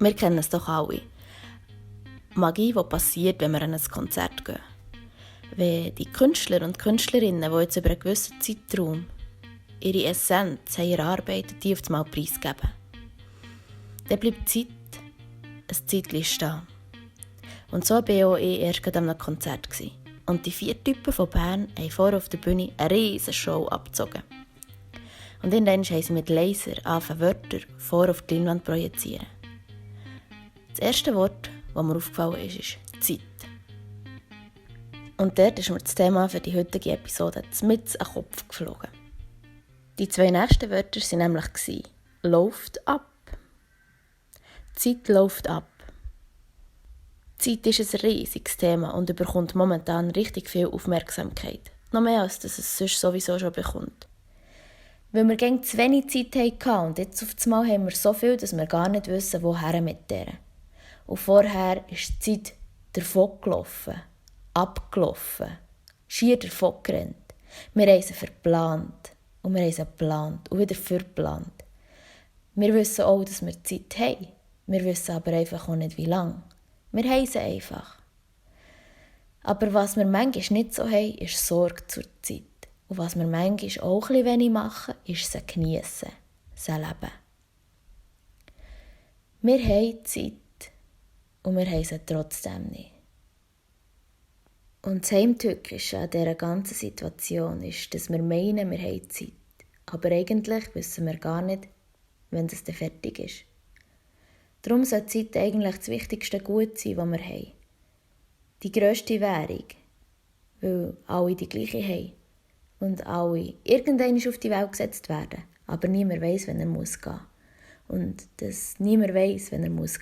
Wir kennen es doch alle. Magie, die passiert, wenn wir an ein Konzert gehen. Wenn die Künstler und Künstlerinnen, die jetzt über einen gewissen Zeitraum ihre Essenz haben erarbeitet, die auf einmal preisgeben, dann bleibt die Zeit ein Zeitchen stehen. Und so war auch ich erst an einem Konzert. Und die 4 Typen von Bern haben vorne auf der Bühne eine riesige Show abgezogen. Und irgendwann haben sie mit Laser angefangen, Wörter vorne auf die Leinwand projizieren. Das erste Wort, das mir aufgefallen ist Zeit. Und dort ist mir das Thema für die heutige Episode mitten an den Kopf geflogen. Die 2 nächsten Wörter waren nämlich «läuft ab». Die Zeit läuft ab. Die Zeit ist ein riesiges Thema und bekommt momentan richtig viel Aufmerksamkeit. Noch mehr, als dass es sonst sowieso schon bekommt. Weil wir gegen zu wenig Zeit hatten und jetzt auf einmal haben wir so viel, dass wir gar nicht wissen, woher mit der. Und vorher ist die Zeit davon gelaufen, abgelaufen, schier davon gerannt. Wir haben sie verplant und wir haben sie geplant und wieder verplant. Wir wissen auch, dass wir Zeit haben. Wir wissen aber einfach auch nicht, wie lange. Wir haben sie einfach. Aber was wir manchmal nicht so haben, ist Sorge zur Zeit. Und was wir manchmal auch ein wenig machen, ist sie geniessen, sie leben. Wir haben Zeit und wir haben sie trotzdem nicht. Und das Heimtückische an dieser ganzen Situation ist, dass wir meinen, wir haben Zeit. Aber eigentlich wissen wir gar nicht, wenn es dann fertig ist. Darum sollte Zeit eigentlich das wichtigste Gut sein, das wir haben. Die grösste Währung, weil alle die gleiche haben. Und alle irgendwann auf die Welt gesetzt werden. Aber niemand weiss, wenn er gehen muss. Und dass niemand weiss, wenn er gehen muss,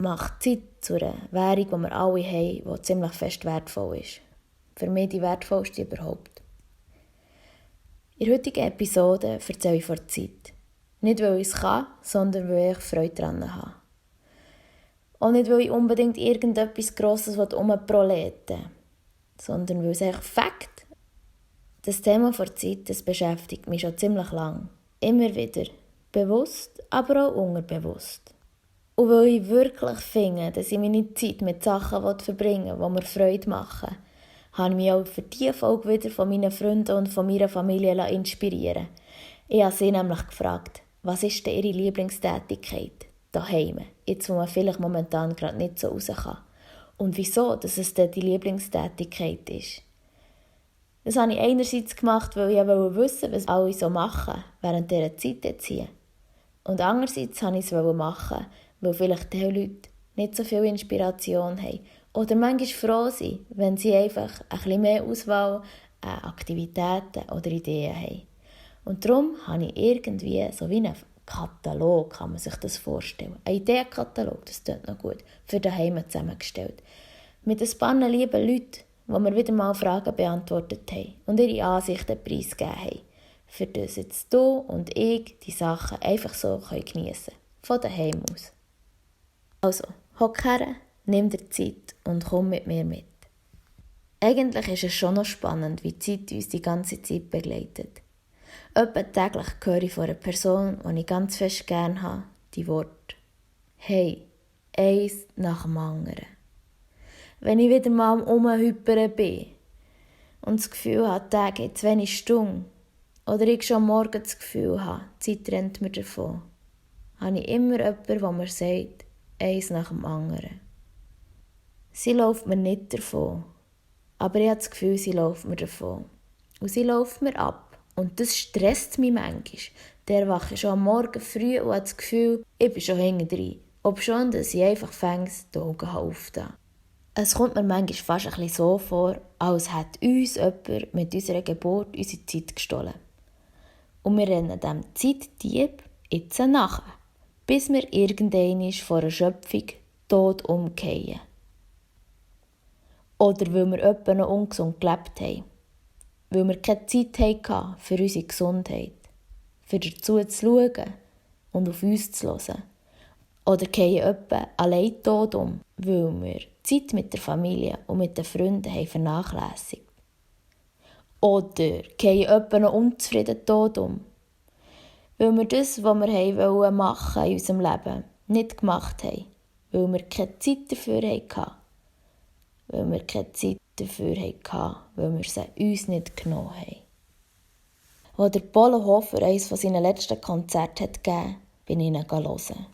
macht Zeit zu einer Währung, die wir alle haben, die ziemlich fest wertvoll ist. Für mich die wertvollste überhaupt. In der heutigen Episode erzähle ich von der Zeit. Nicht, weil ich es kann, sondern weil ich Freude daran habe. Auch nicht, weil ich unbedingt irgendetwas Grosses herumproleten will, sondern weil es einfach Fakt. Das Thema der Zeit, das beschäftigt mich schon ziemlich lang. Immer wieder. Bewusst, aber auch unterbewusst. Und weil ich wirklich finde, dass ich meine Zeit mit Sachen verbringen will, die mir Freude machen, habe ich mich auch für diese Folge wieder von meinen Freunden und von meiner Familie inspirieren lassen. Ich habe sie nämlich gefragt, was ist denn ihre Lieblingstätigkeit daheim, jetzt wo man vielleicht momentan gerade nicht so raus kann. Und wieso, dass es denn die Lieblingstätigkeit ist. Das habe ich einerseits gemacht, weil ich wissen wollte, was alle so machen während dieser Zeit jetzt hier. Und andererseits wollte ich es machen, weil vielleicht die Leute nicht so viel Inspiration haben. Oder manchmal froh sind, wenn sie einfach ein bisschen mehr Auswahl an Aktivitäten oder Ideen haben. Und darum habe ich irgendwie so wie einen Katalog, kann man sich das vorstellen. Ein Ideenkatalog, das tut noch gut, für daheim zusammengestellt. Mit ein paar lieben Leuten, wo wir wieder mal Fragen beantwortet haben und ihre Ansichten preisgegeben haben. Für das jetzt du und ich die Sachen einfach so geniessen können. Von daheim aus. Also, hock her, nimm dir Zeit und komm mit mir mit. Eigentlich ist es schon noch spannend, wie die Zeit uns die ganze Zeit begleitet. Etwa täglich höre ich von einer Person, die ich ganz fest gerne habe, die Worte «Hey, eins nach dem anderen». Wenn ich wieder mal am Umhypern bin und das Gefühl habe, die Tage haben zu wenig Stunden, oder ich schon am Morgen das Gefühl habe, die Zeit rennt mir davon, habe ich immer jemanden, der mir sagt, eins nach dem anderen. Sie läuft mir nicht davon, aber ich habe das Gefühl, sie läuft mir davon. Und sie läuft mir ab. Und das stresst mich manchmal. Der wache schon am Morgen früh und hat das Gefühl, ich bin schon hinten drin. Obschon, dass ich einfach die Augen aufzumachen. Es kommt mir manchmal fast ein bisschen so vor, als hätte uns jemand mit unserer Geburt unsere Zeit gestohlen. Und wir rennen dem Zeitdieb jetzt nach, bis wir irgendwann vor einer Schöpfung tot umfallen. Oder weil wir etwa noch ungesund gelebt haben. Weil wir keine Zeit hatten für unsere Gesundheit, für dazu zu schauen und auf uns zu hören. Oder gehen etwa allein tot um, weil wir Zeit mit der Familie und mit den Freunden haben vernachlässigt. Oder gehen etwa noch unzufrieden tot um, weil wir das, was wir machen wollten in unserem Leben, nicht gemacht haben, weil wir keine Zeit dafür hatten. Weil wir keine Zeit dafür hatten, weil wir sie uns nicht genommen haben. Als der Polo Hofer eines seiner letzten Konzerte gegeben hat, bin ich ihn hören.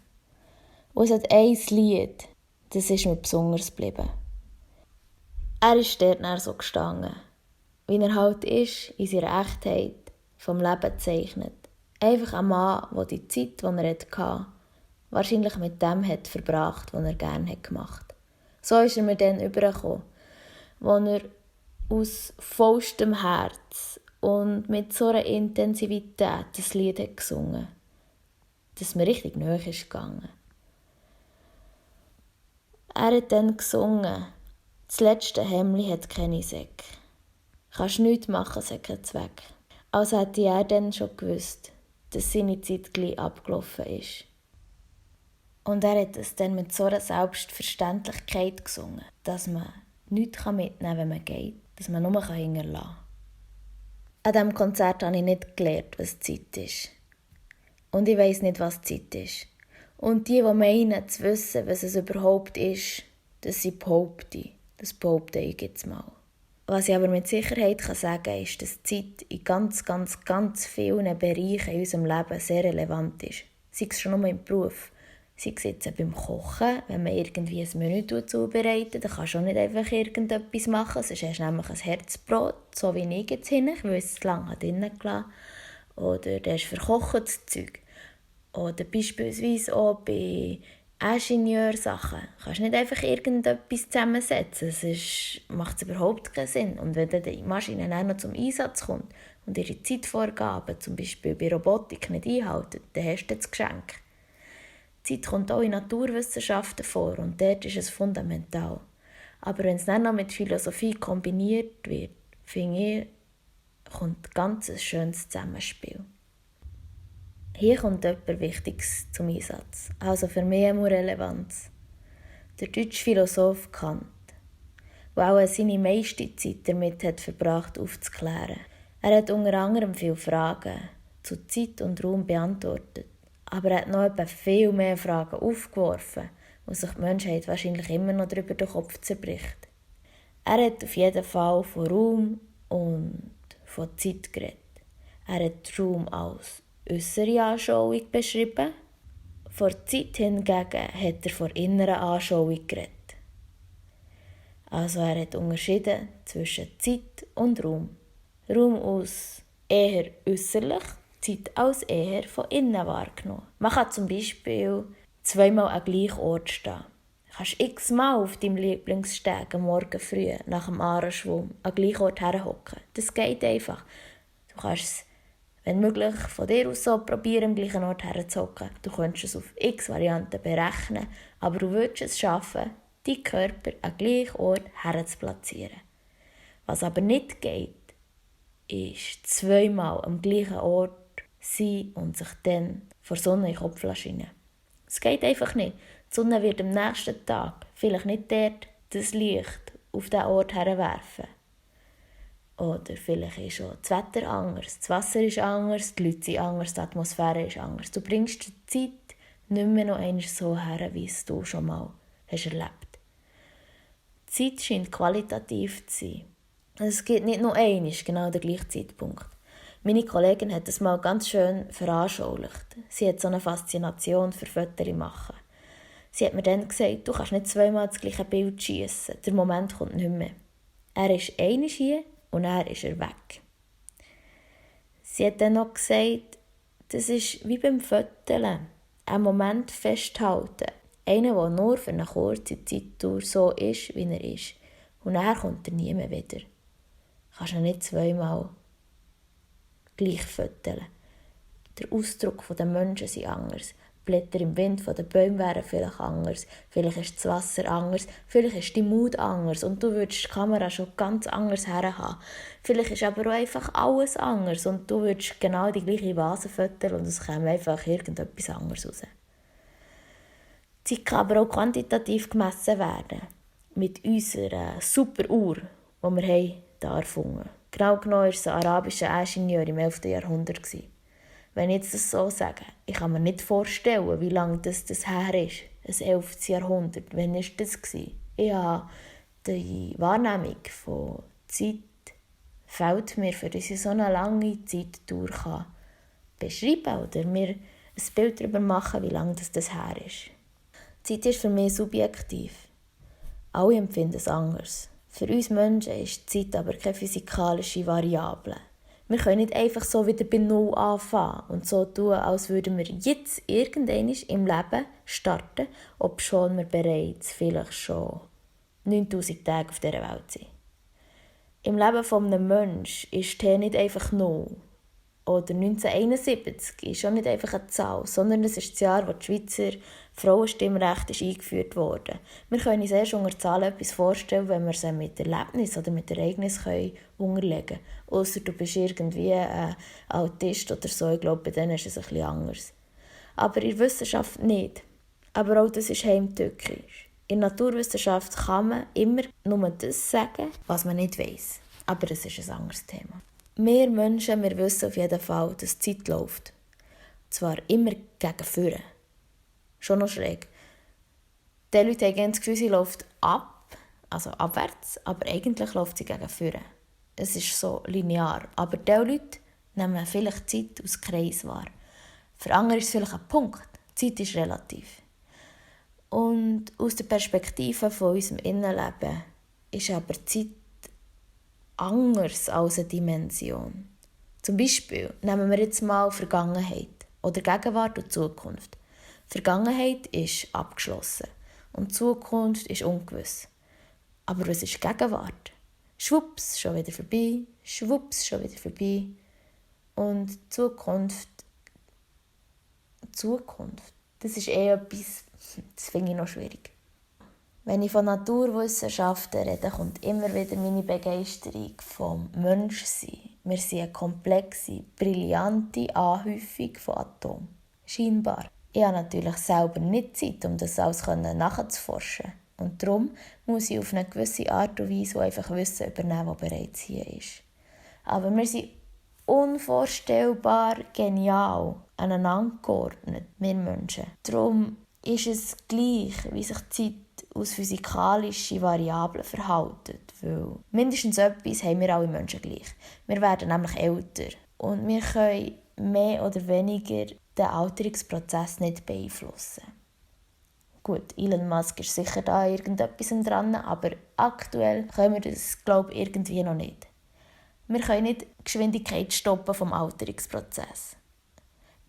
Und es hat ein Lied, das ist mir besonders geblieben. Er ist dort dann so gestanden, wie er halt ist, in seiner Echtheit, vom Leben zeichnet. Einfach ein Mann, der die Zeit, die er hatte, wahrscheinlich mit dem hat verbracht, was er gerne gemacht hat. So ist er mir dann übergekommen, wo er aus vollstem Herz und mit so einer Intensivität das Lied hat gesungen, dass mir richtig nahe ist gegangen. Er hat dann gesungen, das letzte Hemli hat keine Säcke. Kannst nichts machen, es hat keinen Zweck. Also hätte er dann schon gewusst, dass seine Zeit gleich abgelaufen ist. Und er hat es dann mit so einer Selbstverständlichkeit gesungen, dass man nichts mitnehmen kann, wenn man geht, dass man nur hinterlassen kann. An diesem Konzert habe ich nicht gelernt, was Zeit ist. Und ich weiss nicht, was Zeit ist. Und die meinen, zu wissen, was es überhaupt ist, das sie behaupten. Das behaupte ich jetzt mal. Was ich aber mit Sicherheit sagen kann, ist, dass Zeit in ganz vielen Bereichen in unserem Leben sehr relevant ist. Sei es schon nur im Beruf. Sei es jetzt beim Kochen, wenn man irgendwie ein Menü zubereitet, dann kannst du auch nicht einfach irgendetwas machen, sonst hast du nämlich ein Herzbrot, so wie ich jetzt hin, weil es zu lange drinnen gelassen. Oder du hast verkochtes Zeug. Oder beispielsweise auch bei Ingenieursachen. Du kannst nicht einfach irgendetwas zusammensetzen, sonst macht es überhaupt keinen Sinn. Und wenn dann die Maschine auch noch zum Einsatz kommt und ihre Zeitvorgaben, zum Beispiel bei Robotik, nicht einhalten, dann hast du das Geschenk. Die Zeit kommt auch in Naturwissenschaften vor und dort ist es fundamental. Aber wenn es dann noch mit Philosophie kombiniert wird, finde ich, kommt ganz ein schönes Zusammenspiel. Hier kommt etwas Wichtiges zum Einsatz, also für mich eine Relevanz. Der deutsche Philosoph Kant, der auch seine meiste Zeit damit hat verbracht, aufzuklären. Er hat unter anderem viele Fragen zu Zeit und Raum beantwortet, aber er hat noch etwa viel mehr Fragen aufgeworfen, wo sich die Menschheit wahrscheinlich immer noch darüber den Kopf zerbricht. Er hat auf jeden Fall von Raum und von Zeit geredet. Er hat Raum als äußere Anschauung beschrieben. Vor Zeit hingegen hat er von inneren Anschauung geredet. Also er hat unterschieden zwischen Zeit und Raum. Raum als eher äußerlich, Zeit als eher von innen wahrgenommen. Man kann zum Beispiel zweimal am gleichen Ort stehen. Du kannst x-mal auf deinem Lieblingssteg am Morgen früh nach dem Aareschwumm am gleichen Ort herhocken. Das geht einfach. Du kannst es, wenn möglich, von dir aus so probieren, am gleichen Ort herzuhocken. Du könntest es auf x Varianten berechnen, aber du würdest es schaffen, deinen Körper am gleichen Ort herzuplatzieren. Was aber nicht geht, ist zweimal am gleichen Ort sein und sich dann vor Sonne in den Kopf schienen. Es geht einfach nicht. Die Sonne wird am nächsten Tag vielleicht nicht dort das Licht auf diesen Ort herwerfen. Oder vielleicht ist auch das Wetter anders, das Wasser ist anders, die Leute sind anders, die Atmosphäre ist anders. Du bringst die Zeit nicht mehr noch einmal so her, wie es du schon mal hast erlebt. Die Zeit scheint qualitativ zu sein. Es gibt nicht nur einmal genau den gleichen Zeitpunkt. Meine Kollegin hat das mal ganz schön veranschaulicht. Sie hat so eine Faszination für Fotos machen. Sie hat mir dann gesagt, du kannst nicht zweimal das gleiche Bild schiessen. Der Moment kommt nicht mehr. Er ist einmal hier und dann ist er weg. Sie hat dann noch gesagt, das ist wie beim Foteln. Einen Moment festhalten. Einer, der nur für eine kurze Zeitdauer so ist, wie er ist. Und dann kommt er nie mehr wieder. Du kannst ihn nicht zweimal gleich foteln. Der Ausdruck der Menschen ist anders. Die Blätter im Wind der Bäume wären vielleicht anders. Vielleicht ist das Wasser anders. Vielleicht ist die Mut anders. Und du würdest die Kamera schon ganz anders herhaben. Vielleicht ist aber auch einfach alles anders. Und du würdest genau die gleiche Vase foteln und es käme einfach irgendetwas anderes raus. Die Zeit kann aber auch quantitativ gemessen werden. Mit unserer super Uhr, die wir hier erfunden haben. Genau genommen war es ein arabischer Ingenieur im 11. Jahrhundert. wenn ich jetzt das so sage, ich kann mir nicht vorstellen, wie lange das her ist. Ein 11. Jahrhundert. Wann war das? Ich habe die Wahrnehmung von Zeit fällt mir, für uns so eine lange Zeit beschreiben oder mir ein Bild darüber machen, wie lange das her ist. Die Zeit ist für mich subjektiv. Alle empfinden es anders. Für uns Menschen ist die Zeit aber keine physikalische Variable. Wir können nicht einfach so wieder bei Null anfangen und so tun, als würden wir jetzt irgendwann im Leben starten, obschon wir bereits vielleicht schon 9000 Tage auf dieser Welt sind. Im Leben eines Menschen ist T nicht einfach Null. Oder 1971 ist schon nicht einfach eine Zahl, sondern es ist das Jahr, wo das Schweizer Frauenstimmrecht eingeführt wurde. Wir können uns erst unter Zahlen etwas vorstellen, wenn wir sie mit Erlebnis oder mit Ereignis unterlegen können. Ausser du bist irgendwie ein Autist oder so, ich glaube, bei denen ist es etwas anders. Aber in der Wissenschaft nicht. Aber auch das ist heimtückisch. In der Naturwissenschaft kann man immer nur das sagen, was man nicht weiss. Aber das ist ein anderes Thema. Wir Menschen, wir wissen auf jeden Fall, dass die Zeit läuft. Zwar immer gegen vorne. Schon noch schräg. Die Leute haben das Gefühl, sie läuft ab, also abwärts, aber eigentlich läuft sie gegen vorne. Es ist so linear. Aber die Leute nehmen vielleicht Zeit als Kreis wahr. Für andere ist es vielleicht ein Punkt. Die Zeit ist relativ. Und aus der Perspektive von unserem Innenleben ist aber die Zeit anders als eine Dimension. Zum Beispiel nehmen wir jetzt mal Vergangenheit oder Gegenwart und Zukunft. Vergangenheit ist abgeschlossen und Zukunft ist ungewiss. Aber was ist Gegenwart? Schwupps, schon wieder vorbei, schwupps, schon wieder vorbei. Und Zukunft, das ist etwas, das finde ich noch schwierig. Wenn ich von Naturwissenschaften rede, kommt immer wieder meine Begeisterung vom Menschsein. Wir sind eine komplexe, brillante Anhäufung von Atomen. Scheinbar. Ich habe natürlich selber nicht Zeit, um das alles nachzuforschen. Und darum muss ich auf eine gewisse Art und Weise einfach Wissen übernehmen, das bereits hier ist. Aber wir sind unvorstellbar genial aneinander geordnet, wir Menschen. Darum ist es gleich, wie sich die Zeit aus physikalischen Variablen verhalten. Weil mindestens etwas haben wir alle Menschen gleich. Wir werden nämlich älter. Und wir können mehr oder weniger den Alterungsprozess nicht beeinflussen. Gut, Elon Musk ist sicher da irgendetwas dran, aber aktuell können wir das, glaube ich, irgendwie noch nicht. Wir können nicht die Geschwindigkeit stoppen vom Alterungsprozess.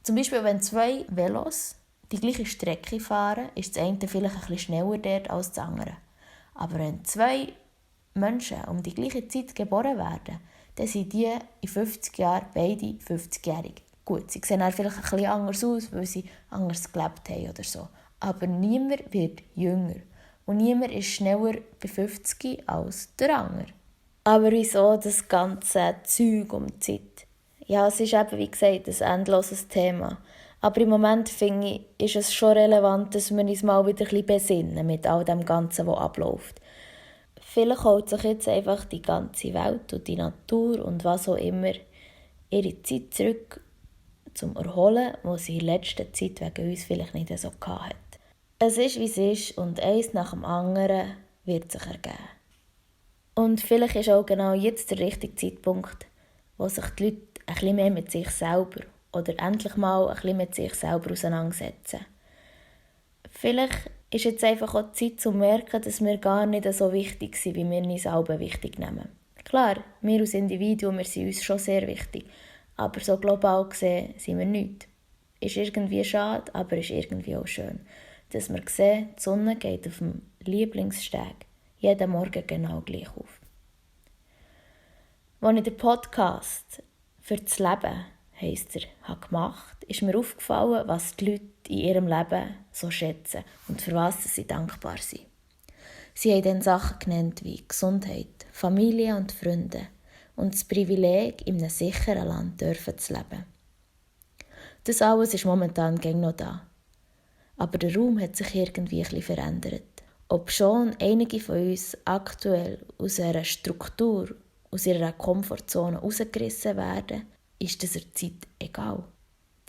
Zum Beispiel, wenn 2 Velos die gleiche Strecke fahren, ist das eine vielleicht ein bisschen schneller dort als das andere. Aber wenn 2 Menschen um die gleiche Zeit geboren werden, dann sind die in 50 Jahren beide 50-jährig. Gut, sie sehen dann vielleicht ein bisschen anders aus, weil sie anders gelebt haben oder so. Aber niemand wird jünger. Und niemand ist schneller bei 50 als der andere. Aber wieso das ganze Zeug um die Zeit? Ja, es ist eben, wie gesagt, ein endloses Thema. Aber im Moment, finde ich, ist es schon relevant, dass wir uns mal wieder ein bisschen besinnen mit all dem Ganzen, was abläuft. Vielleicht holt sich jetzt einfach die ganze Welt und die Natur und was auch immer ihre Zeit zurück zum Erholen, was sie in letzter Zeit wegen uns vielleicht nicht so hatte. Es ist, wie es ist und eins nach dem anderen wird sich ergeben. Und vielleicht ist auch genau jetzt der richtige Zeitpunkt, wo sich die Leute ein bisschen mehr mit sich selber oder endlich mal ein bisschen mit sich selber auseinandersetzen. Vielleicht ist jetzt einfach auch die Zeit zu merken, dass wir gar nicht so wichtig sind, wie wir uns selber wichtig nehmen. Klar, wir als Individuum, wir sind uns schon sehr wichtig, aber so global gesehen sind wir nichts. Ist irgendwie schade, aber ist irgendwie auch schön, dass wir sehen, die Sonne geht auf dem Lieblingssteg jeden Morgen genau gleich auf. Als ich den Podcast «Für das Leben» heisst habe gemacht, ist mir aufgefallen, was die Leute in ihrem Leben so schätzen und für was sie dankbar sind. Sie haben dann Sachen genannt wie Gesundheit, Familie und Freunde und das Privileg, in einem sicheren Land zu leben. Das alles ist momentan noch da. Aber der Raum hat sich irgendwie ein bisschen verändert. Obschon einige von uns aktuell aus ihrer Struktur, aus ihrer Komfortzone rausgerissen werden, ist das der Zeit egal.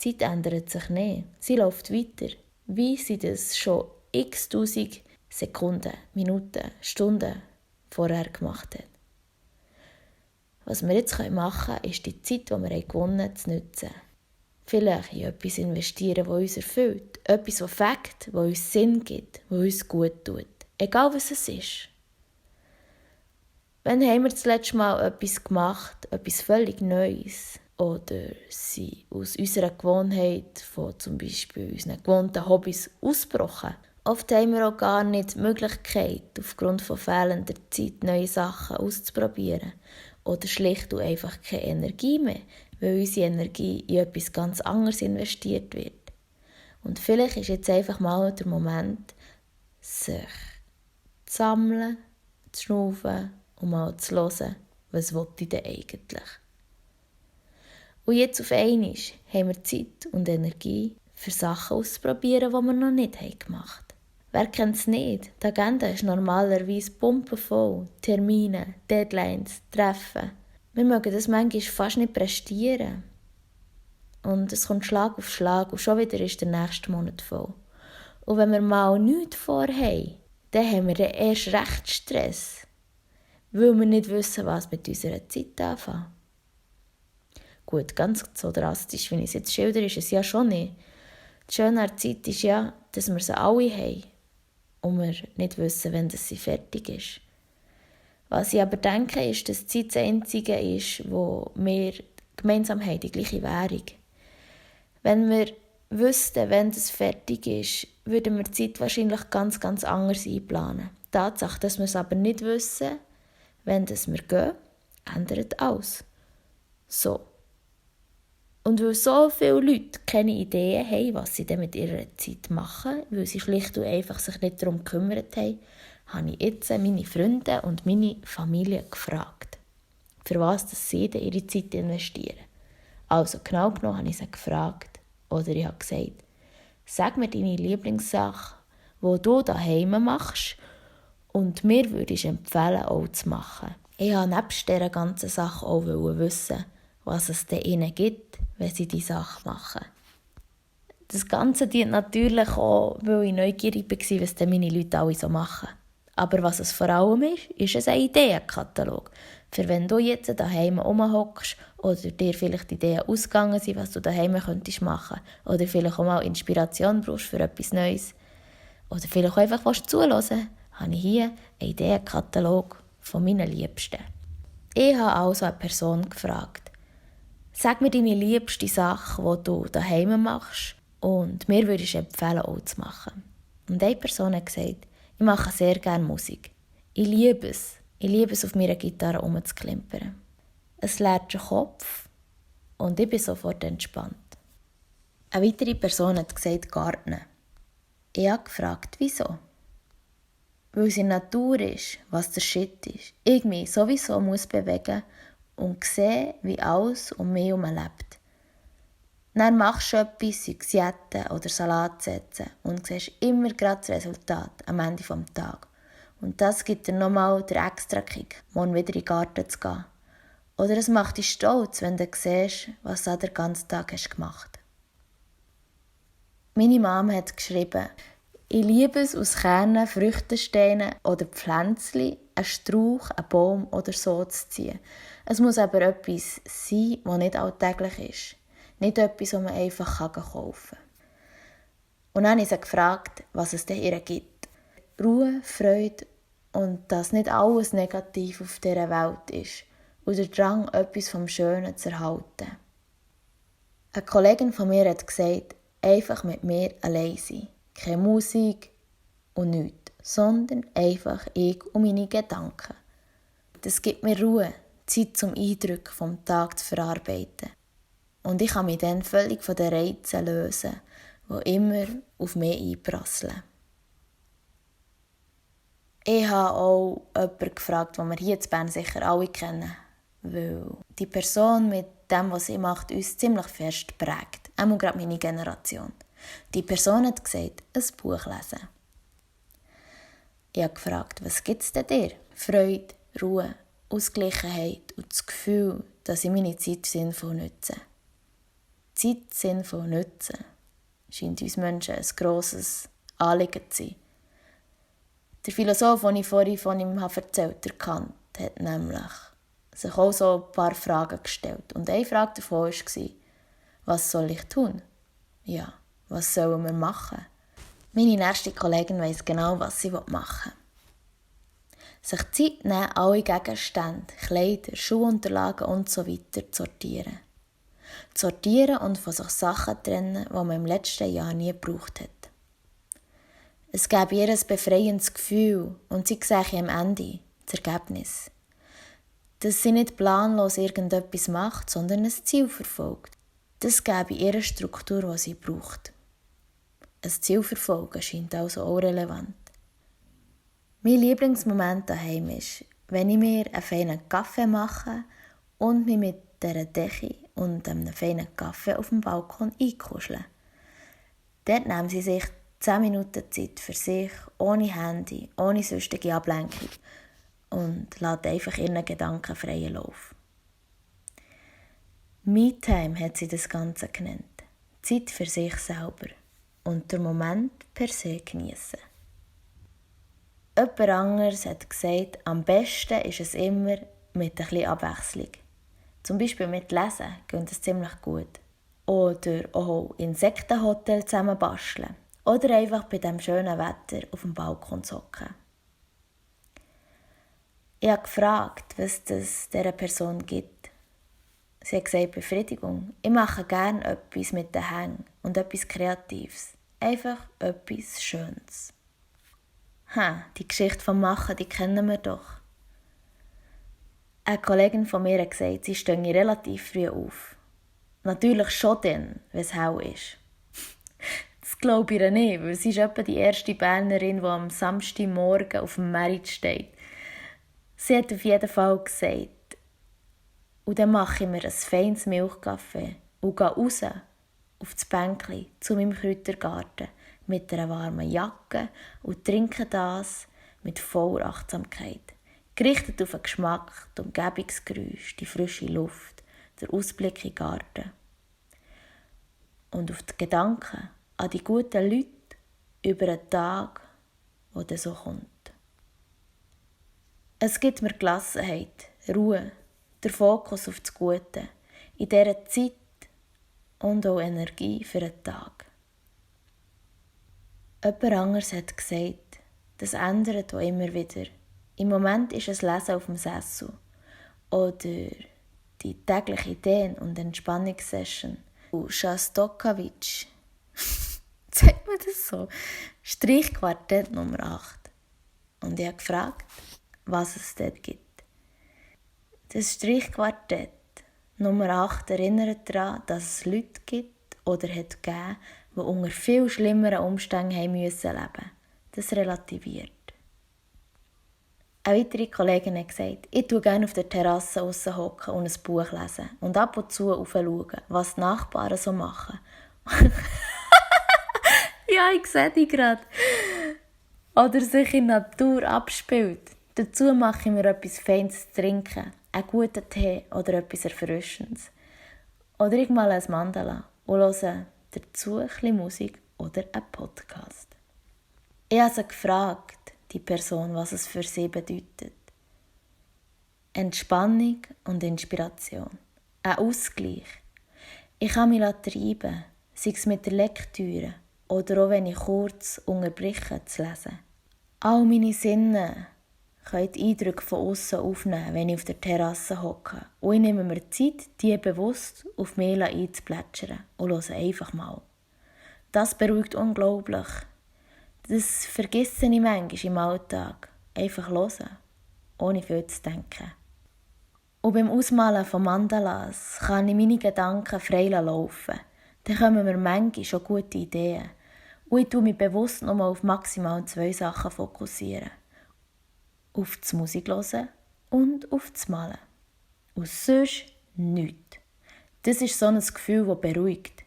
Die Zeit ändert sich nicht. Sie läuft weiter. Wie sie das schon x-tausend Sekunden, Minuten, Stunden vorher gemacht hat. Was wir jetzt machen können, ist die Zeit, die wir gewonnen haben, zu nutzen. Vielleicht in etwas investieren, das uns erfüllt. Etwas, das fängt, das uns Sinn gibt, das uns gut tut. Egal was es ist. Wann haben wir das letzte Mal etwas gemacht, etwas völlig Neues? Oder sind aus unserer Gewohnheit, von zum Beispiel unseren gewohnten Hobbys, ausgebrochen? Oft haben wir auch gar nicht die Möglichkeit, aufgrund von fehlender Zeit neue Sachen auszuprobieren. Oder schlicht und einfach keine Energie mehr, weil unsere Energie in etwas ganz anderes investiert wird. Und vielleicht ist jetzt einfach mal der Moment, sich zu sammeln, zu schnaufen und mal zu hören, was will ich denn eigentlich. Und jetzt auf einmal haben wir Zeit und Energie, für Sachen auszuprobieren, die wir noch nicht gemacht haben. Wer kennt es nicht? Die Agenda ist normalerweise pumpenvoll. Termine, Deadlines, Treffen. Wir mögen das manchmal fast nicht prestieren. Und es kommt Schlag auf Schlag und schon wieder ist der nächste Monat voll. Und wenn wir mal nichts vorhaben, dann haben wir erst recht Stress, weil wir nicht wissen, was mit unserer Zeit anfangen. Gut, ganz so drastisch, wie ich es jetzt schildere, ist es ja schon nicht. Das Schöne an der Zeit ist ja, dass wir sie alle haben und wir nicht wissen, wann sie fertig ist. Was ich aber denke, ist, dass die Zeit das Einzige ist, wo wir gemeinsam haben, die gleiche Währung. Wenn wir wüssten, wann das fertig ist, würden wir die Zeit wahrscheinlich ganz, ganz anders einplanen. Die Tatsache, dass wir es aber nicht wissen, wenn wir gehen, ändert alles. So. Und weil so viele Leute keine Ideen haben, was sie denn mit ihrer Zeit machen, weil sie schlicht und einfach sich nicht darum gekümmert haben, habe ich jetzt meine Freunde und meine Familie gefragt, für was sie denn ihre Zeit investieren. Also genau genommen habe ich sie gefragt, oder ich habe gesagt, sag mir deine Lieblingssache, die du daheim machst und mir würdest empfehlen, auch zu machen. Ich wollte nebst dieser ganzen Sache auch wissen, was es denn ihnen gibt, wenn sie diese Sache machen. Das Ganze dient natürlich auch, weil ich neugierig war, was denn meine Leute alle so machen. Aber was es vor allem ist es ein Ideenkatalog. Für wenn du jetzt daheim rumhockst oder dir vielleicht Ideen ausgegangen sind, was du daheim könntest machen oder vielleicht auch mal Inspiration brauchst für etwas Neues oder vielleicht auch einfach zuhören, habe ich hier einen Ideenkatalog von meinen Liebsten. Ich habe also eine Person gefragt, sag mir deine liebste Sache, die du daheim machst und mir würdest du empfehlen, auch zu machen. Und eine Person hat gesagt, ich mache sehr gerne Musik. Ich liebe es. Ich liebe es, auf meiner Gitarre rumzuklimpern. Es leert den Kopf und ich bin sofort entspannt. Eine weitere Person hat gesagt, Garten. Ich habe gefragt, wieso? Weil es in der Natur ist, was der Shit ist. Ich mich sowieso muss bewegen und sehen, wie alles um mich herum lebt. Dann machst du etwas, sei es Jetten oder Salat setzen und siehst immer gerade das Resultat am Ende des Tages. Und das gibt dir nochmal den extra Kick, morgen wieder in den Garten zu gehen. Oder es macht dich stolz, wenn du siehst, was du den ganzen Tag hast gemacht. Meine Mama hat geschrieben, ich liebe es, aus Kernen, Früchtensteinen oder Pflänzchen einen Strauch, einen Baum oder so zu ziehen. Es muss aber etwas sein, das nicht alltäglich ist. Nicht etwas, das man einfach kaufen kann. Und dann habe ich sie gefragt, was es denn ihr gibt. Ruhe, Freude und dass nicht alles negativ auf dieser Welt ist und der Drang, etwas vom Schönen zu erhalten. Eine Kollegin von mir hat gesagt, einfach mit mir allein sein. Keine Musik und nichts, sondern einfach ich und meine Gedanken. Das gibt mir Ruhe, Zeit zum Eindrücken vom Tag zu verarbeiten. Und ich kann mich dann völlig von den Reizen lösen, die immer auf mich einprasseln. Ich habe auch jemanden gefragt, den wir hier in Bern sicher alle kennen, weil die Person mit dem, was sie macht, uns ziemlich fest prägt. Einmal gerade meine Generation. Die Person hat gesagt, ein Buch lesen. Ich habe gefragt, was gibt es denn dir? Freude, Ruhe, Ausgeglichenheit und das Gefühl, dass ich meine Zeit sinnvoll nutze. Zeit sinnvoll nutzen scheint uns Menschen ein grosses Anliegen zu sein. Der Philosoph, den ich vorhin von ihm erzählt habe, der Kant, hat nämlich sich auch so ein paar Fragen gestellt. Und eine Frage davon war, was soll ich tun? Ja, was sollen wir machen? Meine nächste Kollegin weiss genau, was sie machen will. Sich Zeit nehmen, alle Gegenstände, Kleider, Schuhunterlagen usw. zu sortieren. Sortieren und von sich Sachen trennen, die man im letzten Jahr nie gebraucht hat. Es gäbe ihr ein befreiendes Gefühl und sie sehe am Ende das Ergebnis. Dass sie nicht planlos irgendetwas macht, sondern ein Ziel verfolgt. Das gäbe ihr eine Struktur, die sie braucht. Ein Ziel verfolgen scheint also auch relevant. Mein Lieblingsmoment daheim ist, wenn ich mir einen feinen Kaffee mache und mich mit dieser Decke und einem feinen Kaffee auf dem Balkon einkuschle. Dort nehmen sie sich 10 Minuten Zeit für sich, ohne Handy, ohne sonstige Ablenkung und lassen einfach ihren Gedanken freien Lauf. Me-Time hat sie das Ganze genannt. Zeit für sich selber und den Moment per se geniessen. Jemand anderes hat gesagt, am besten ist es immer mit ein bisschen Abwechslung. Zum Beispiel mit Lesen geht es ziemlich gut. Oder auch Insektenhotel zusammen basteln. Oder einfach bei diesem schönen Wetter auf dem Balkon zocken. Ich habe gefragt, was das dieser Person gibt. Sie hat gesagt, Befriedigung. Ich mache gerne etwas mit den Händen und etwas Kreatives. Einfach etwas Schönes. Die Geschichte vom Machen, die kennen wir doch. Eine Kollegin von mir hat gesagt, sie stehe relativ früh auf. Natürlich schon dann, wenn es hell ist. Das glaube ich ihr nicht, weil sie ist etwa die erste Bernerin, die am Samstagmorgen auf dem Markt steht. Sie hat auf jeden Fall gesagt, und dann mache ich mir ein feines Milchkaffee und gehe raus auf das Bänkli zu meinem Kräutergarten mit einer warmen Jacke und trinke das mit voller Achtsamkeit. Gerichtet auf den Geschmack, die Umgebungsgeräusche, die frische Luft, der Ausblick in den Garten. Und auf die Gedanken an die guten Leute über einen Tag, der dann so kommt. Es gibt mir Gelassenheit, Ruhe, der Fokus auf das Gute, in dieser Zeit und auch Energie für einen Tag. Jemand anderes hat gesagt, das ändert auch immer wieder. Im Moment ist es Lesen auf dem Sessel oder die tägliche Ideen- und Entspannungssession. Und Schostakowitsch, sagt man das so? Streichquartett Nummer 8. Und ich habe gefragt, was es dort gibt. Das Streichquartett Nummer 8 erinnert daran, dass es Leute gibt oder hat gegeben, die unter viel schlimmeren Umständen haben müssen leben. Das relativiert. Eine weitere Kollegin hat gesagt, ich tue gerne auf der Terrasse draussen hocken und ein Buch lesen und ab und zu schauen, was die Nachbarn so machen. Ja, ich sehe dich gerade. Oder sich in der Natur abspielt. Dazu mache ich mir etwas Feines zu trinken, einen guten Tee oder etwas Erfrischendes. Oder ich male ein Mandala und höre dazu ein bisschen Musik oder einen Podcast. Ich habe sie gefragt, die Person, was es für sie bedeutet. Entspannung und Inspiration. Ein Ausgleich. Ich kann mich treiben, sei es mit der Lektüre oder auch wenn ich kurz unterbreche zu lesen. All meine Sinne können die Eindrücke von außen aufnehmen, wenn ich auf der Terrasse hocke. Und ich nehme mir Zeit, die bewusst auf mich einzuplätschern und höre einfach mal. Das beruhigt unglaublich. Das vergesse ich manchmal im Alltag. Einfach hören, ohne viel zu denken. Und beim Ausmalen von Mandalas kann ich meine Gedanken frei laufen. Dann kommen mir manchmal schon gute Ideen. Und ich tue mich bewusst nur auf maximal 2 Sachen fokussieren. Auf das Musik hören und auf das Malen. Und sonst nichts. Das ist so ein Gefühl, das beruhigt.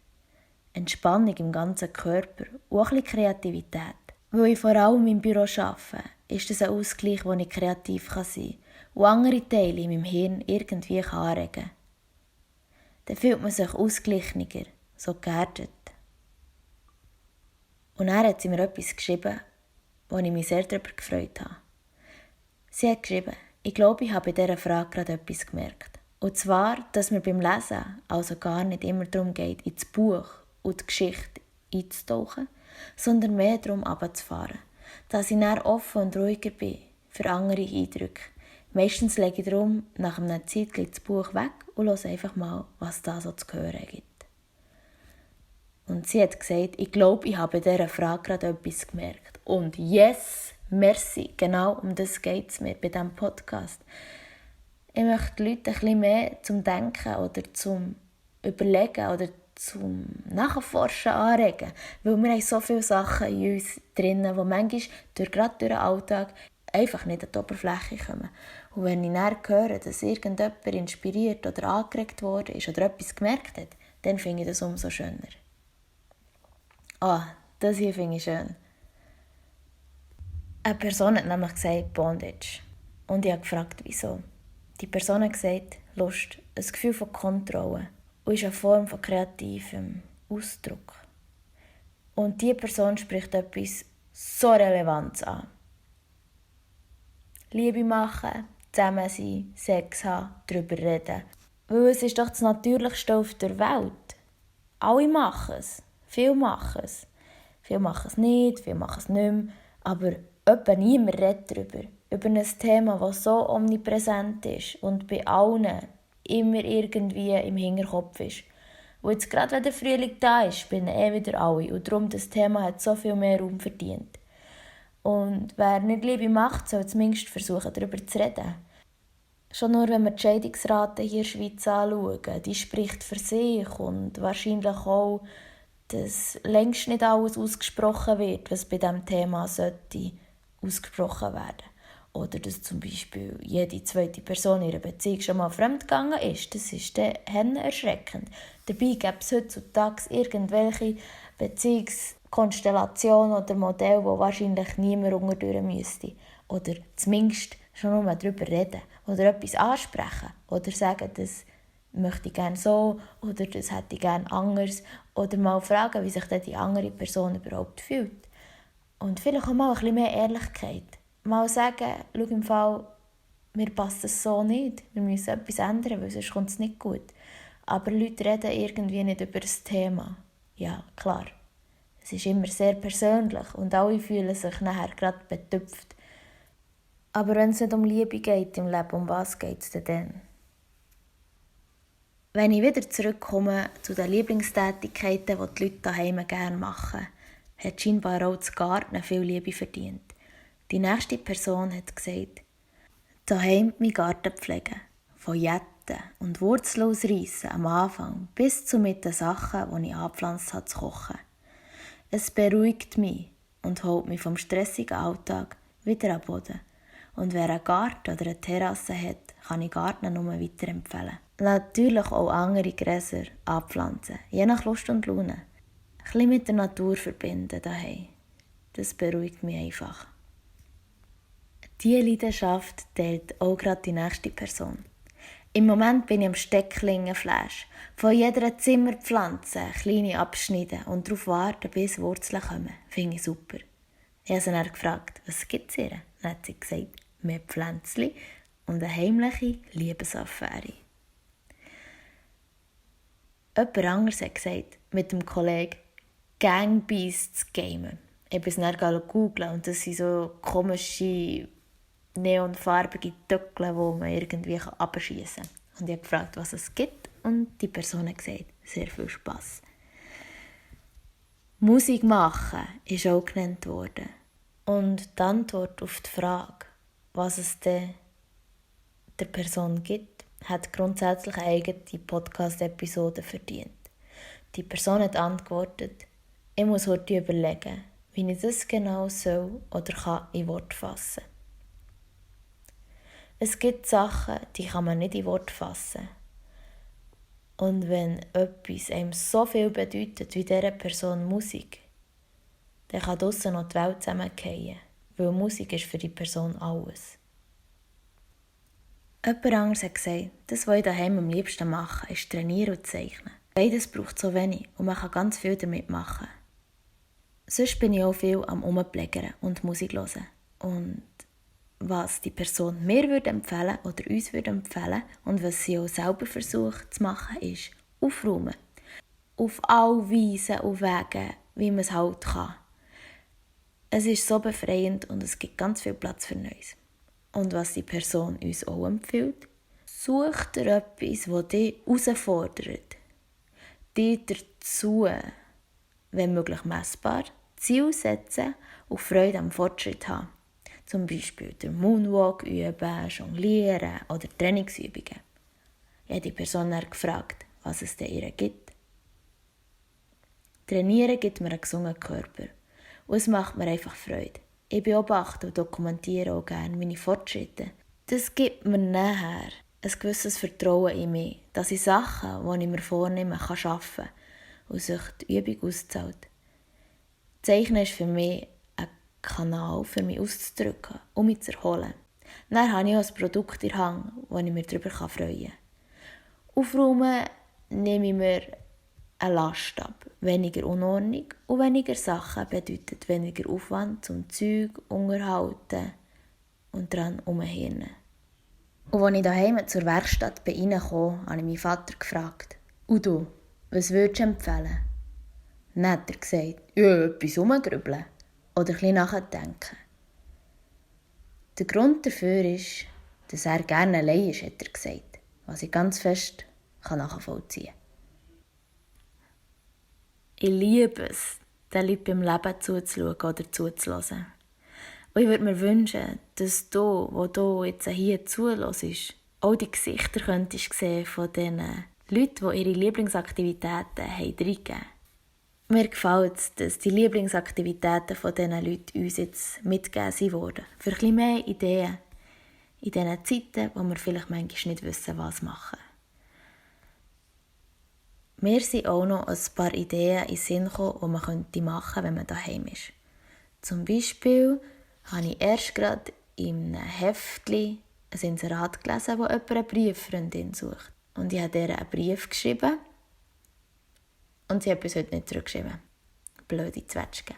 Entspannung im ganzen Körper und auch ein bisschen Kreativität. Weil ich vor allem im Büro arbeite, ist das ein Ausgleich, wo ich kreativ sein kann und andere Teile in meinem Hirn irgendwie anregen kann. Dann fühlt man sich ausgeglichener, so geerdet. Und dann hat sie mir etwas geschrieben, wo ich mich sehr darüber gefreut habe. Sie hat geschrieben, ich glaube, ich habe bei dieser Frage gerade etwas gemerkt. Und zwar, dass mir beim Lesen also gar nicht immer darum geht, ins Buch und die Geschichte einzutauchen, sondern mehr darum runterzufahren. Dass ich dann offen und ruhiger bin für andere Eindrücke. Meistens lege ich darum nach einer Zeit das Buch weg und höre einfach mal, was da so zu hören gibt. Und sie hat gesagt, ich glaube, ich habe bei dieser Frage gerade etwas gemerkt. Und yes, merci, genau um das geht es mir bei diesem Podcast. Ich möchte die Leute ein bisschen mehr zum Denken oder zum Überlegen oder zum Nachforschen anregen. Weil wir haben so viele Sachen in uns drinnen, die manchmal gerade durch den Alltag einfach nicht an die Oberfläche kommen. Und wenn ich dann höre, dass irgendjemand inspiriert oder angeregt worden ist oder etwas gemerkt hat, dann finde ich das umso schöner. Das hier finde ich schön. Eine Person hat nämlich gesagt Bondage. Und ich habe gefragt, wieso. Die Person hat gesagt, Lust, ein Gefühl von Kontrolle und ist eine Form von kreativem Ausdruck. Und diese Person spricht etwas so Relevantes an. Liebe machen, zusammen sein, Sex haben, darüber reden. Weil es ist doch das Natürlichste auf der Welt. Alle machen es. Viele machen es. Viele machen es nicht, viele machen es nicht mehr. Aber etwa niemand redet darüber. Über ein Thema, das so omnipräsent ist und bei allen immer irgendwie im Hinterkopf ist. Und jetzt gerade wenn der Frühling da ist, spielen wieder alle. Und darum, das Thema hat so viel mehr Raum verdient. Und wer nicht Liebe macht, soll zumindest versuchen, darüber zu reden. Schon nur, wenn wir die Scheidungsrate hier in der Schweiz anschauen, die spricht für sich und wahrscheinlich auch, dass längst nicht alles ausgesprochen wird, was bei diesem Thema sollte ausgesprochen werden. Oder dass zum Beispiel jede zweite Person in ihrer Beziehung schon mal fremdgegangen ist. Das ist dann erschreckend. Dabei gibt es heutzutage irgendwelche Beziehungskonstellationen oder Modelle, wo wahrscheinlich niemand unterdurch müsste. Oder zumindest schon nur darüber reden. Oder etwas ansprechen. Oder sagen, das möchte ich gerne so oder das hätte ich gerne anders. Oder mal fragen, wie sich dann die andere Person überhaupt fühlt. Und vielleicht auch mal ein bisschen mehr Ehrlichkeit. Mal sagen, schau im Fall, mir passt es so nicht. Wir müssen etwas ändern, weil sonst kommt es nicht gut. Aber Leute reden irgendwie nicht über das Thema. Ja, klar. Es ist immer sehr persönlich und alle fühlen sich nachher gerade betüpft. Aber wenn es nicht um Liebe geht im Leben, um was geht es denn dann? Wenn ich wieder zurückkomme zu den Lieblingstätigkeiten, die die Leute daheim gerne machen, hat scheinbar auch das Garten viel Liebe verdient. Die nächste Person hat gesagt, daheim meinen Garten pflegen, von Jetten und Wurzeln ausreissen am Anfang bis zu mit den Sachen, die ich angepflanzt habe, zu kochen. Es beruhigt mich und holt mich vom stressigen Alltag wieder am Boden. Und wer einen Garten oder eine Terrasse hat, kann ich Garten nur weiterempfehlen. Natürlich auch andere Gräser anpflanzen, je nach Lust und Laune. Ein bisschen mit der Natur verbinden daheim. Das beruhigt mich einfach. Diese Leidenschaft teilt auch gerade die nächste Person. Im Moment bin ich am Stecklingenflash. Von jeder Zimmerpflanze kleine abschneiden und darauf warten, bis Wurzeln kommen. Finde ich super. Ich habe sie dann gefragt, was gibt es ihr? Dann hat sie gesagt, mehr Pflänzchen und eine heimliche Liebesaffäre. Jemand anderes hat gesagt, mit dem Kollegen Gangbeasts gamen. Ich habe es dann googeln und das sind so komische, neonfarbige Töckchen, die man irgendwie abschießen kann. Und ich habe gefragt, was es gibt und die Person hat gesagt, sehr viel Spass. Musik machen ist auch genannt worden. Und die Antwort auf die Frage, was es denn der Person gibt, hat grundsätzlich eine eigene Podcast-Episode verdient. Die Person hat antwortet, ich muss heute überlegen, wie ich das genau soll oder kann in Worte fassen. Es gibt Sachen, die kann man nicht in Worte fassen. Und wenn etwas einem so viel bedeutet wie dieser Person Musik, dann kann draussen noch die Welt zusammenfallen, weil Musik ist für die Person alles. Jemand anderes hat gesagt, das, was ich daheim am liebsten mache, ist trainieren und zeichnen. Beides braucht so wenig und man kann ganz viel damit machen. Sonst bin ich auch viel am Rumplägern und Musik hören. Und was die Person mir empfehlen oder uns empfehlen und was sie auch selber versucht zu machen, ist aufräumen. Auf alle Weisen und Wege, wie man es halt kann. Es ist so befreiend und es gibt ganz viel Platz für Neues. Und was die Person uns auch empfiehlt, such dir etwas, das dich herausfordert. Dich dazu, wenn möglich messbar, Ziel setzen und Freude am Fortschritt haben. Zum Beispiel den Moonwalk üben, jonglieren oder Trainingsübungen. Ich habe die Person dann gefragt, was es ihr gibt. Trainieren gibt mir einen gesunden Körper und es macht mir einfach Freude. Ich beobachte und dokumentiere auch gerne meine Fortschritte. Das gibt mir nachher ein gewisses Vertrauen in mich, dass ich Sachen, die ich mir vornehme, schaffen kann und sich die Übung auszahlt. Zeichnen ist für mich ein Kanal, für mich auszudrücken, um mich zu erholen. Dann habe ich auch ein Produkt in der Hand, wo ich mich darüber freuen kann. Aufräumen nehme ich mir eine Last ab. Weniger Unordnung und weniger Sachen bedeutet weniger Aufwand zum Zeug unterhalten und daran umhirnen. Und als ich daheim zur Werkstatt reinkam, habe ich meinen Vater gefragt: «Und du, was würdest du empfehlen?» Dann hat er gesagt: «Ja, etwas rumgrübeln oder ein bisschen nachdenken.» Der Grund dafür ist, dass er gerne allein ist, hat er gesagt, was ich ganz fest nachvollziehen kann. Ich liebe es, den Leuten beim Leben zuzuschauen oder zuzulassen. Und ich würde mir wünschen, dass du, wo du jetzt hier zuhörst, auch die Gesichter könntest sehen von den Leuten, die ihre Lieblingsaktivitäten reingegeben haben. Mir gefällt es, dass die Lieblingsaktivitäten von diesen Leuten uns jetzt mitgegeben wurden. Für ein bisschen mehr Ideen in diesen Zeiten, wo wir vielleicht manchmal nicht wissen, was machen. Mir sind auch noch ein paar Ideen in den Sinn gekommen, die man machen könnte, wenn man daheim ist. Zum Beispiel habe ich erst gerade in einem Heftchen ein Inserat gelesen, wo jemand eine Brieffreundin sucht. Und ich habe ihr einen Brief geschrieben und sie hat bis heute nicht zurückgeschrieben. Blöde Zwetschge.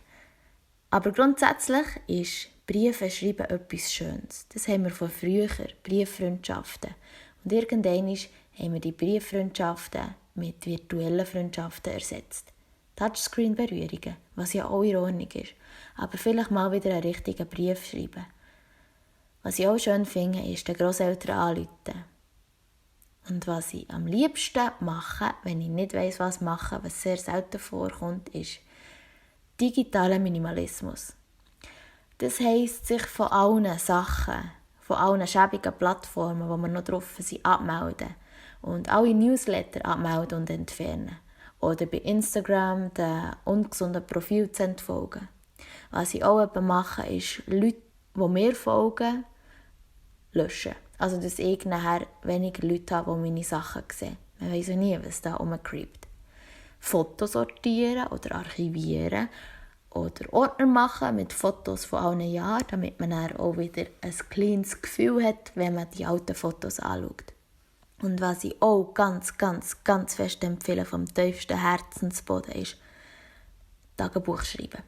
Aber grundsätzlich ist Briefe schreiben etwas Schönes. Das haben wir von früher, Brieffreundschaften. Und irgendwann haben wir die Brieffreundschaften mit virtuellen Freundschaften ersetzt. Touchscreen-Berührungen, was ja auch in Ordnung ist. Aber vielleicht mal wieder einen richtigen Brief schreiben. Was ich auch schön finde, ist den Grosseltern anrufen. Und was ich am liebsten mache, wenn ich nicht weiss, was machen, was sehr selten vorkommt, ist digitaler Minimalismus. Das heisst, sich von allen Sachen, von allen schäbigen Plattformen, wo wir noch drauf sind, abmelden. Und alle Newsletter abmelden und entfernen. Oder bei Instagram den ungesunden Profil zu entfolgen. Was ich auch mache, ist Leute, die mir folgen, löschen. Also, dass ich nachher weniger Leute habe, die meine Sachen sehen. Man weiss ja nie, was da rumcreept. Fotos sortieren oder archivieren oder Ordner machen mit Fotos von allen Jahren, damit man dann auch wieder ein kleines Gefühl hat, wenn man die alten Fotos anschaut. Und was ich auch ganz fest empfehle vom tiefsten Herzensboden ist, Tagebuch schreiben.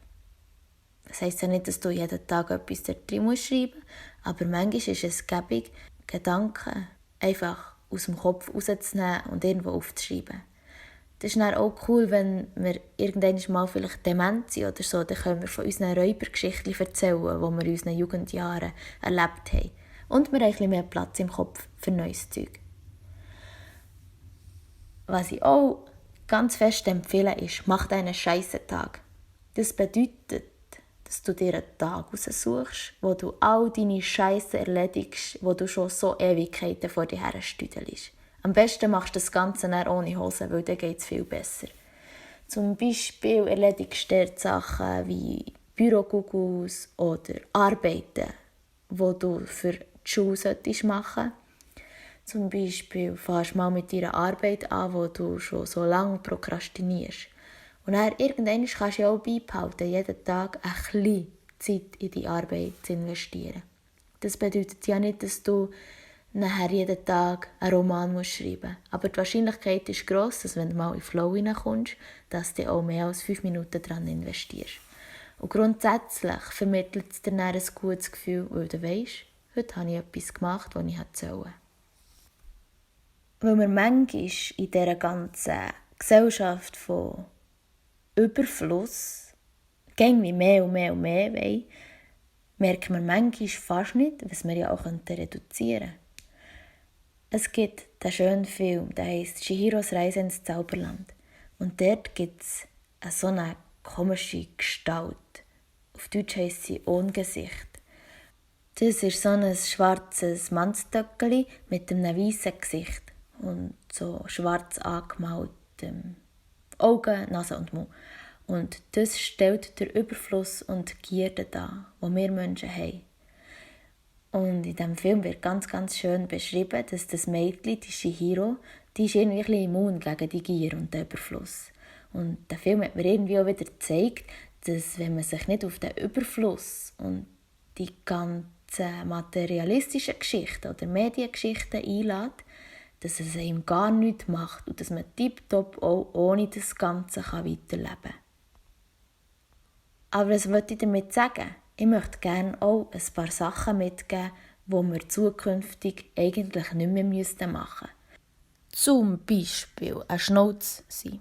Das heisst ja nicht, dass du jeden Tag etwas dort drin schreiben musst, aber manchmal ist es gäbig, Gedanken einfach aus dem Kopf rauszunehmen und irgendwo aufzuschreiben. Das ist dann auch cool, wenn wir irgendwann mal vielleicht dement sind oder so, dann können wir von unseren Räubergeschichten erzählen, die wir in unseren Jugendjahren erlebt haben. Und wir haben ein bisschen mehr Platz im Kopf für neues Zeug. Was ich auch ganz fest empfehle, ist, mach deinen Scheissentag. Das bedeutet, dass du dir einen Tag raussuchst, wo du all deine Scheisse erledigst, wo du schon so Ewigkeiten vor dir her stüdelst. Am besten machst du das Ganze dann ohne Hose, weil dann geht es viel besser. Zum Beispiel erledigst du dort Sachen wie Bürogugus oder Arbeiten, die du für die Schule machen solltest. Zum Beispiel fährst mal mit deiner Arbeit an, wo du schon so lange prokrastinierst. Und dann irgendwann kannst du auch beibehalten, jeden Tag ein bisschen Zeit in die Arbeit zu investieren. Das bedeutet ja nicht, dass du nachher jeden Tag einen Roman schreiben musst. Aber die Wahrscheinlichkeit ist gross, dass wenn du mal in den Flow hineinkommst, dass du auch mehr als 5 Minuten daran investierst. Und grundsätzlich vermittelt es dir dann ein gutes Gefühl, weil du weisst, heute habe ich etwas gemacht, was ich sollte. Weil wir manchmal in dieser ganzen Gesellschaft von Überfluss wie mehr und mehr und mehr wollen, merken wir manchmal fast nicht, was wir ja auch reduzieren könnten. Es gibt den schönen Film, der heisst Chihiros Reise ins Zauberland. Und dort gibt es so eine komische Gestalt. Auf Deutsch heisst sie Ohngesicht. Das ist so ein schwarzes Mannstöckeli mit einem weißen Gesicht und so schwarz angemaltem Augen, Nase und Mund. Und das stellt den Überfluss und die Gierde dar, die wir Menschen haben. Und in diesem Film wird ganz, ganz schön beschrieben, dass das Mädchen, die Chihiro, die ist irgendwie ein bisschen immun gegen die Gier und den Überfluss. Und der Film hat mir irgendwie auch wieder gezeigt, dass wenn man sich nicht auf den Überfluss und die ganzen materialistischen Geschichten oder Mediengeschichten einlädt, dass es einem gar nichts macht und dass man tiptop auch ohne das Ganze weiterleben kann. Aber was möchte ich damit sagen? Ich möchte gerne auch ein paar Sachen mitgeben, die wir zukünftig eigentlich nicht mehr machen müssten. Zum Beispiel ein Schnauz sein.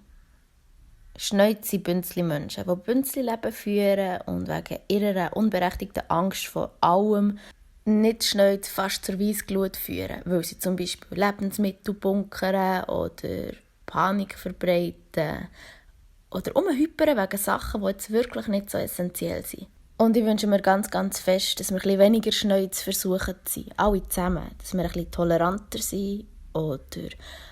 Schnäuze sind Bünzli-Menschen, die Bünzli-Leben führen und wegen ihrer unberechtigten Angst vor allem nicht Schnäuze fast zur Weissglut führen, weil sie zum Beispiel Lebensmittel bunkern oder Panik verbreiten oder umhypern wegen Sachen, die jetzt wirklich nicht so essentiell sind. Und ich wünsche mir ganz, ganz fest, dass wir ein bisschen weniger Schnäuze versuchen zu sein, alle zusammen, dass wir ein bisschen toleranter sind oder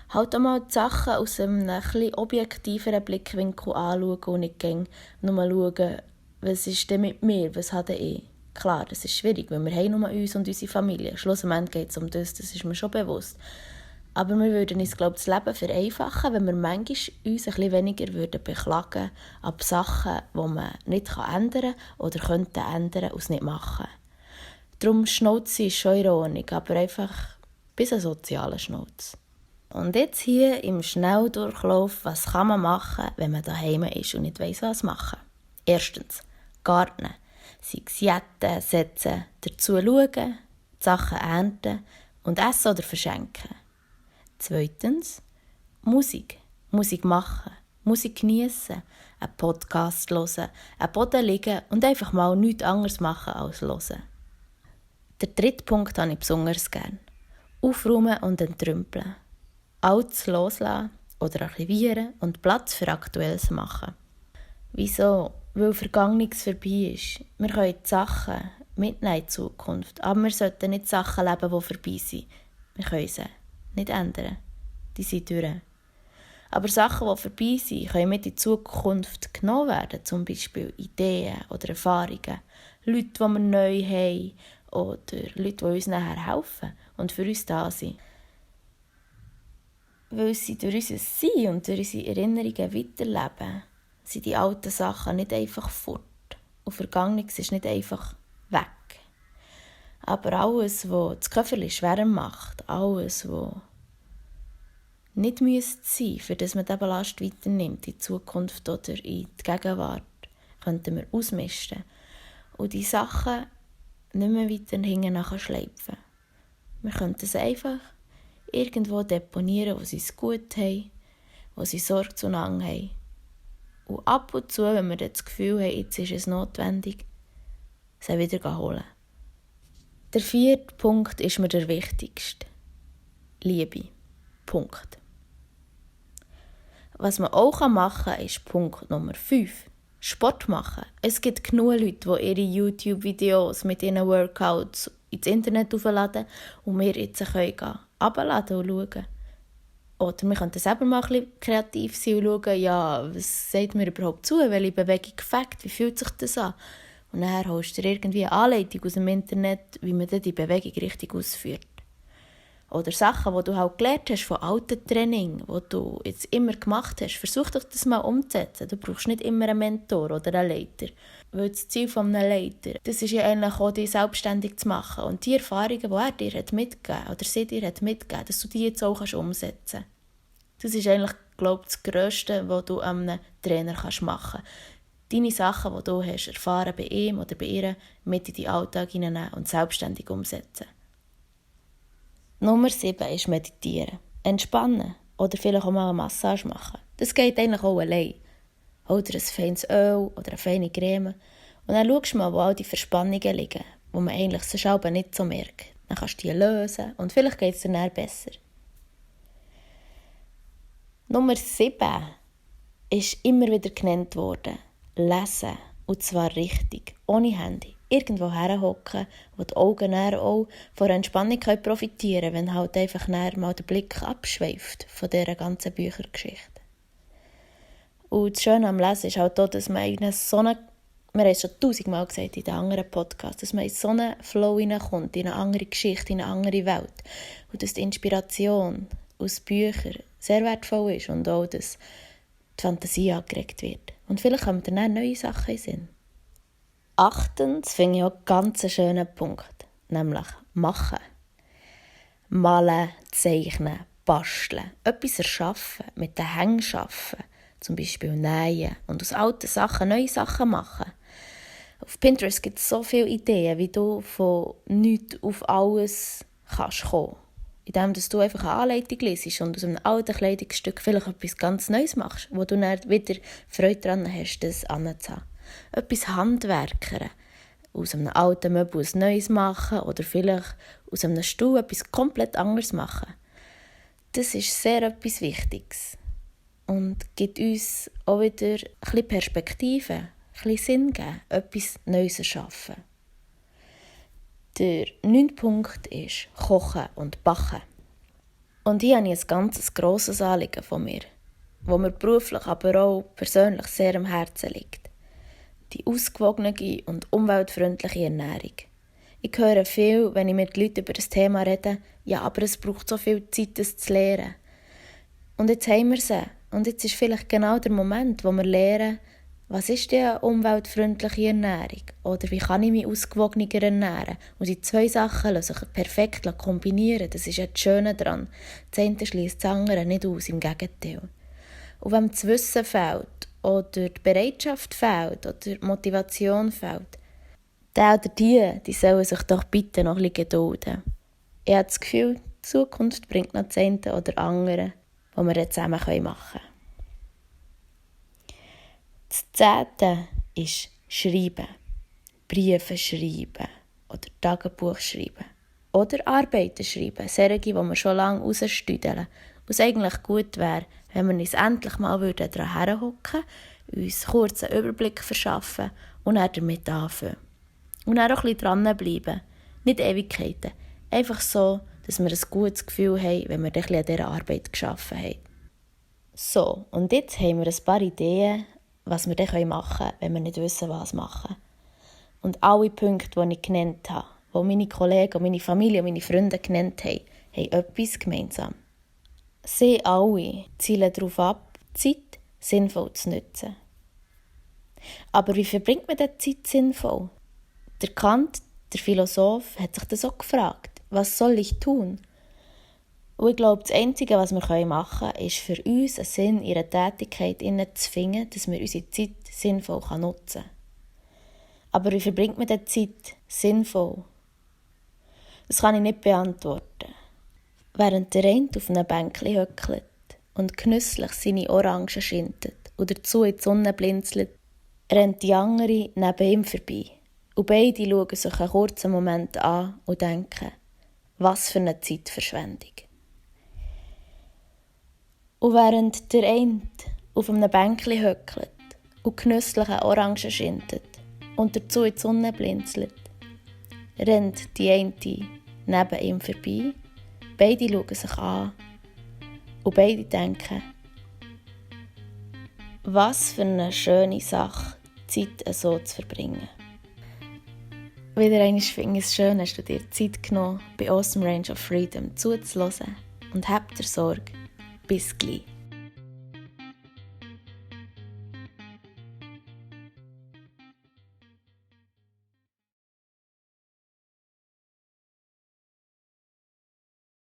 halt auch mal die Sachen aus einem etwas objektiveren Blickwinkel anschauen und nicht nur schauen, was ist denn mit mir, was habe ich. Klar, das ist schwierig, weil wir haben nur uns und unsere Familie. Schlussendlich geht es um das ist mir schon bewusst. Aber wir würden uns, glaube ich, das Leben vereinfachen, wenn wir manchmal uns ein bisschen weniger beklagen ab Sachen, die man nicht ändern kann oder könnte ändern und es nicht machen. Darum Schnauze ist schon in Ordnung, aber einfach bis ein sozialer Schnauz. Und jetzt hier im Schnelldurchlauf, was kann man machen, wenn man daheim ist und nicht weiss, was machen? Erstens, Gartnen. Sei es jetten, setzen, dazu schauen, die Sachen ernten und essen oder verschenken. Zweitens, Musik. Musik machen, Musik geniessen, einen Podcast hören, am Boden liegen und einfach mal nichts anderes machen als hören. Der dritte Punkt habe ich besonders gern. Aufräumen und entrümpeln. Altes loslassen oder archivieren und Platz für Aktuelles machen. Wieso? Weil Vergangenes vorbei ist. Wir können die Sachen mitnehmen in die Zukunft, aber wir sollten nicht Sachen leben, die vorbei sind. Wir können sie nicht ändern. Die sind durch. Aber Sachen, die vorbei sind, können mit in die Zukunft genommen werden. Zum Beispiel Ideen oder Erfahrungen. Leute, die wir neu haben. Oder Leute, die uns nachher helfen und für uns da sind. Weil sie durch unser Sein und durch unsere Erinnerungen weiterleben, sind die alten Sachen nicht einfach fort. Und Vergangenes ist nicht einfach weg. Aber alles, was das Köfferchen schwerer macht, alles, was nicht sein müsste, für das man diese Ballast weiternimmt, in die Zukunft oder in die Gegenwart, könnten wir ausmisten. Und die Sachen nicht mehr weiter hinten nachher schleifen. Wir könnten es einfach irgendwo deponieren, wo sie es gut haben, wo sie Sorge zueinander haben. Und ab und zu, wenn wir das Gefühl haben, jetzt ist es notwendig, sie wieder holen. Der vierte Punkt ist mir der wichtigste. Liebe. Punkt. Was man auch machen kann, ist Punkt Nummer 5. Sport machen. Es gibt genug Leute, die ihre YouTube-Videos mit ihren Workouts ins Internet aufladen und wir jetzt können abladen und schauen. Oder wir können selber mal ein bisschen kreativ sein und schauen, ja, was sagt mir überhaupt zu, welche Bewegung gefällt, wie fühlt sich das an? Und dann holst du dir irgendwie eine Anleitung aus dem Internet, wie man die Bewegung richtig ausführt. Oder Sachen, die du halt gelernt hast von alten Training, die du jetzt immer gemacht hast. Versuch doch das mal umzusetzen. Du brauchst nicht immer einen Mentor oder einen Leiter. Weil das Ziel eines Leiter, das ist ja eigentlich auch, dich selbstständig zu machen. Und die Erfahrungen, die er dir mitgegeben hat, oder sie dir mitgegeben, dass du die jetzt auch umsetzen kannst. Das ist eigentlich, glaube ich, das Grösste, was du einem Trainer machen kannst. Deine Sachen, die du hast erfahren bei ihm oder bei ihr, mit in deinen Alltag hineinnehmen und selbstständig umsetzen. Nummer 7 ist meditieren. Entspannen oder vielleicht auch mal eine Massage machen. Das geht eigentlich auch allein. Hol dir ein feines Öl oder eine feine Creme und dann schaust du mal, wo all die Verspannungen liegen, die man eigentlich sonst aber nicht so merkt. Dann kannst du die lösen und vielleicht geht es dir dann besser. Nummer 7 ist immer wieder genannt worden. Lesen. Und zwar richtig. Ohne Handy. Irgendwo herhocken, wo die Augen dann auch von der Entspannung profitieren können, wenn halt einfach mal der Blick abschweift von dieser ganzen Büchergeschichte. Und das Schöne am Lesen ist halt auch, dass man in so eine, wir haben es schon 1000-mal gesagt in den anderen Podcasts, dass man in so einen Flow hineinkommt, in eine andere Geschichte, in eine andere Welt. Und dass die Inspiration aus Büchern sehr wertvoll ist und auch, dass die Fantasie angeregt wird. Und vielleicht kommen dann neue Sachen in den Sinn. 8. finde ich auch einen ganz schönen Punkt, nämlich machen. Malen, zeichnen, basteln, etwas erschaffen, mit den Händen arbeiten, zum Beispiel nähen und aus alten Sachen neue Sachen machen. Auf Pinterest gibt es so viele Ideen, wie du von nichts auf alles kannst kommen. Indem du einfach eine Anleitung liest und aus einem alten Kleidungsstück vielleicht etwas ganz Neues machst, wo du dann wieder Freude daran hast, das anzuhaben. Etwas Handwerkern. Aus einem alten Möbel etwas Neues machen oder vielleicht aus einem Stuhl etwas komplett anderes machen. Das ist sehr etwas Wichtiges und gibt uns auch wieder ein bisschen Perspektive, ein bisschen Sinn geben, etwas Neues erschaffen. Der 9. Punkt ist Kochen und Backen. Und hier habe ich ein ganz grosses Anliegen von mir, das mir beruflich, aber auch persönlich sehr am Herzen liegt. Die ausgewogene und umweltfreundliche Ernährung. Ich höre viel, wenn ich mit Leuten über das Thema rede, ja, aber es braucht so viel Zeit, das zu lernen. Und jetzt haben wir sie. Und jetzt ist vielleicht genau der Moment, wo wir lernen, was ist denn eine umweltfreundliche Ernährung? Oder wie kann ich mich ausgewogener ernähren? Und die 2 Sachen lassen sich perfekt kombinieren. Das ist ja das Schöne daran. Das eine schliesst das andere nicht aus, im Gegenteil. Und wenn das Wissen fehlt, oder die Bereitschaft fehlt, oder die Motivation fehlt, der oder die sollen sich doch bitte noch ein bisschen gedulden. Ich habe das Gefühl, die Zukunft bringt noch das eine oder andere, was wir zusammen machen können. Das 10. ist Schreiben. Briefe schreiben oder Tagebuch schreiben. Oder Arbeiten schreiben, solche, die wir schon lange rausstüdeln. Was eigentlich gut wäre, wenn wir uns endlich mal daran herhocken, uns kurz einen Überblick verschaffen und dann damit anfangen. Und dann auch ein bisschen dranbleiben. Nicht Ewigkeiten. Einfach so, dass wir ein gutes Gefühl haben, wenn wir ein bisschen an dieser Arbeit geschaffen haben. So, und jetzt haben wir ein paar Ideen, was wir dann machen können, wenn wir nicht wissen, was machen. Und alle Punkte, die ich genannt habe, die meine Kollegen, meine Familie und meine Freunde genannt haben, haben etwas gemeinsam. Sie alle zielen darauf ab, die Zeit sinnvoll zu nutzen. Aber wie verbringt man diese Zeit sinnvoll? Der Kant, der Philosoph, hat sich das auch gefragt. Was soll ich tun? Und ich glaube, das Einzige, was wir machen können, ist für uns einen Sinn in einer Tätigkeit zu finden, dass wir unsere Zeit sinnvoll nutzen können. Aber wie verbringt man diese Zeit sinnvoll? Das kann ich nicht beantworten. Während der eine auf einem Bänkchen hückelt und genüsslich seine Orangen schindet und dazu in die Sonne blinzelt, rennt die andere neben ihm vorbei. Und beide schauen sich einen kurzen Moment an und denken, was für eine Zeitverschwendung. Und während der eine auf einem Bänkchen hückelt und genüsslich eine Orange schindet und dazu in die Sonne blinzelt, rennt die eine neben ihm vorbei. Beide schauen sich an und beide denken, was für eine schöne Sache, Zeit so zu verbringen. Wieder einmal finde ich es schön, hast du dir Zeit genommen, bei Awesome Range of Freedom zuzuhören und habt dir Sorge. Bis gleich.